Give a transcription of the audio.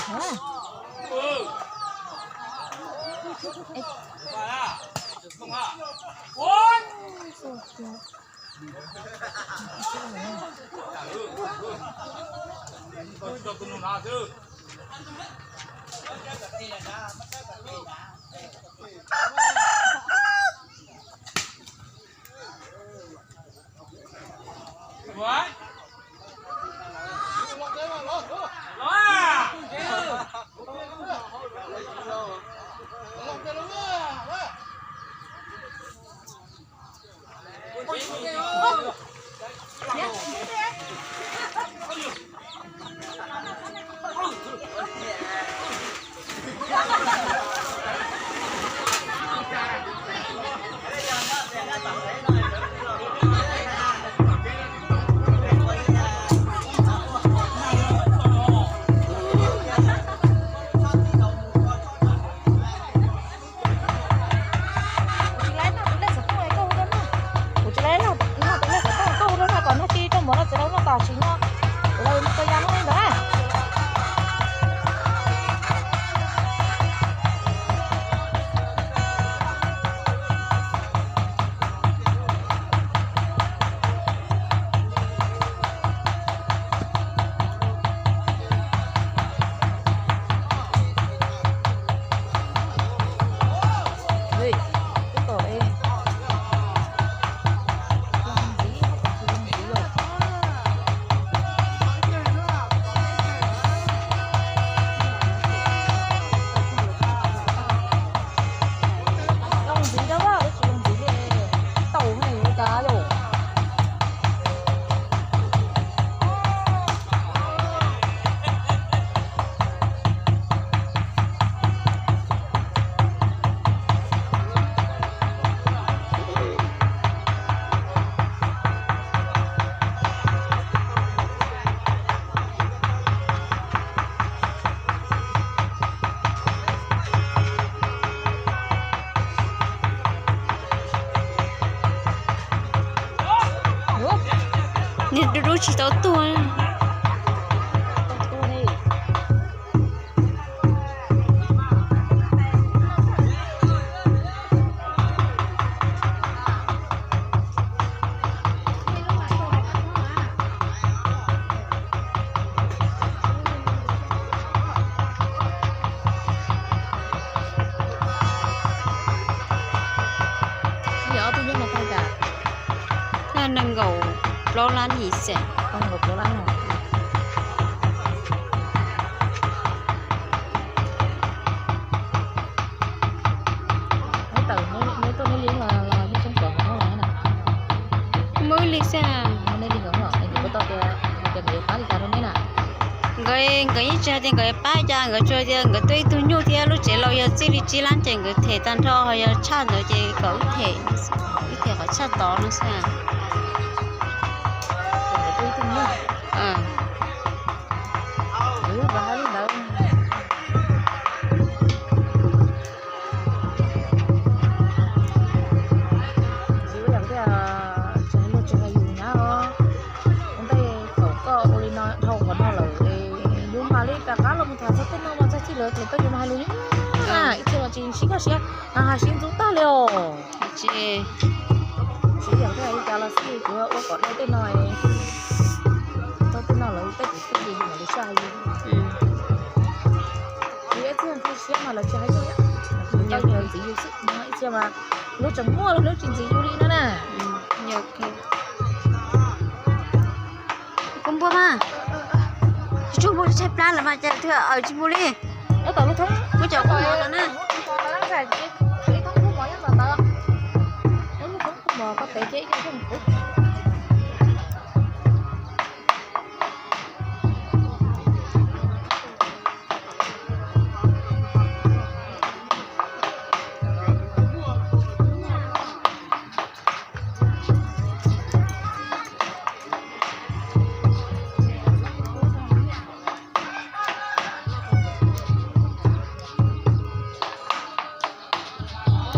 Kuv tsis laib noj tus lej xov tooj koj hu rau noj. Kuv tsis laib noj tus lej xov tooj koj hu rau noj kom noj ci rau mov rau txiv rau noj tom tsis noj. Kuv los noj tau ya noj li ntawd na. Niag dub dub tsis tau tuag. Yog ob tug nyuj no tag cas? Nees nkaum plaub lab yim xees. Nees nkaum plaub lab no. Neb tawm neb tuaj neb li los neb tsob kom hov na. Muaj ib li xwb. Neb li los es kuv tau tias hais tias nkawd yuav pab li cas rau neb na. Nkawd, nkawd yeej tsis hais tias nkawd yuav pab li cas, nkawd tsuas hais tias nkawd tuaj ib tug nyuj thiab lub tsev laus yog txij li tsib lab ces nkawd them tag nrho, ho yog tshaj ntawd ces kom wb them, wb them qhov tshaj tod no xwb. Tsis hais luag tsis hais yus nyab os. Ua ntej thaum koj ua li no dhau qhov no lawm, yus mam li rov qab los mus tham txog tej no mas txog txij lawv tes koj yuav mus hais lus li na. Ib txhia mas tsis sib koj siab, hais sib ntxub tag li os. Tsis, tsis yog thiaj li cas los xij, kuv ua kom dhau tej no, dhau tej no lawv tej kwv tij yus mam li sij hais yus. Kuv ib txhia ntxhia siab mas lawv tsis hais yus, lawv ntxiv yus xwb. Ib txhia mas lub tseem muaj lub tsis ntxiv yus li no na. Kuv npua mas, tsis tshua npua tshaib plab lawm mas cas twb aws tsis mus li. Muab cov kua mov no na. Kua mov koj tev thiab ib co kua mov.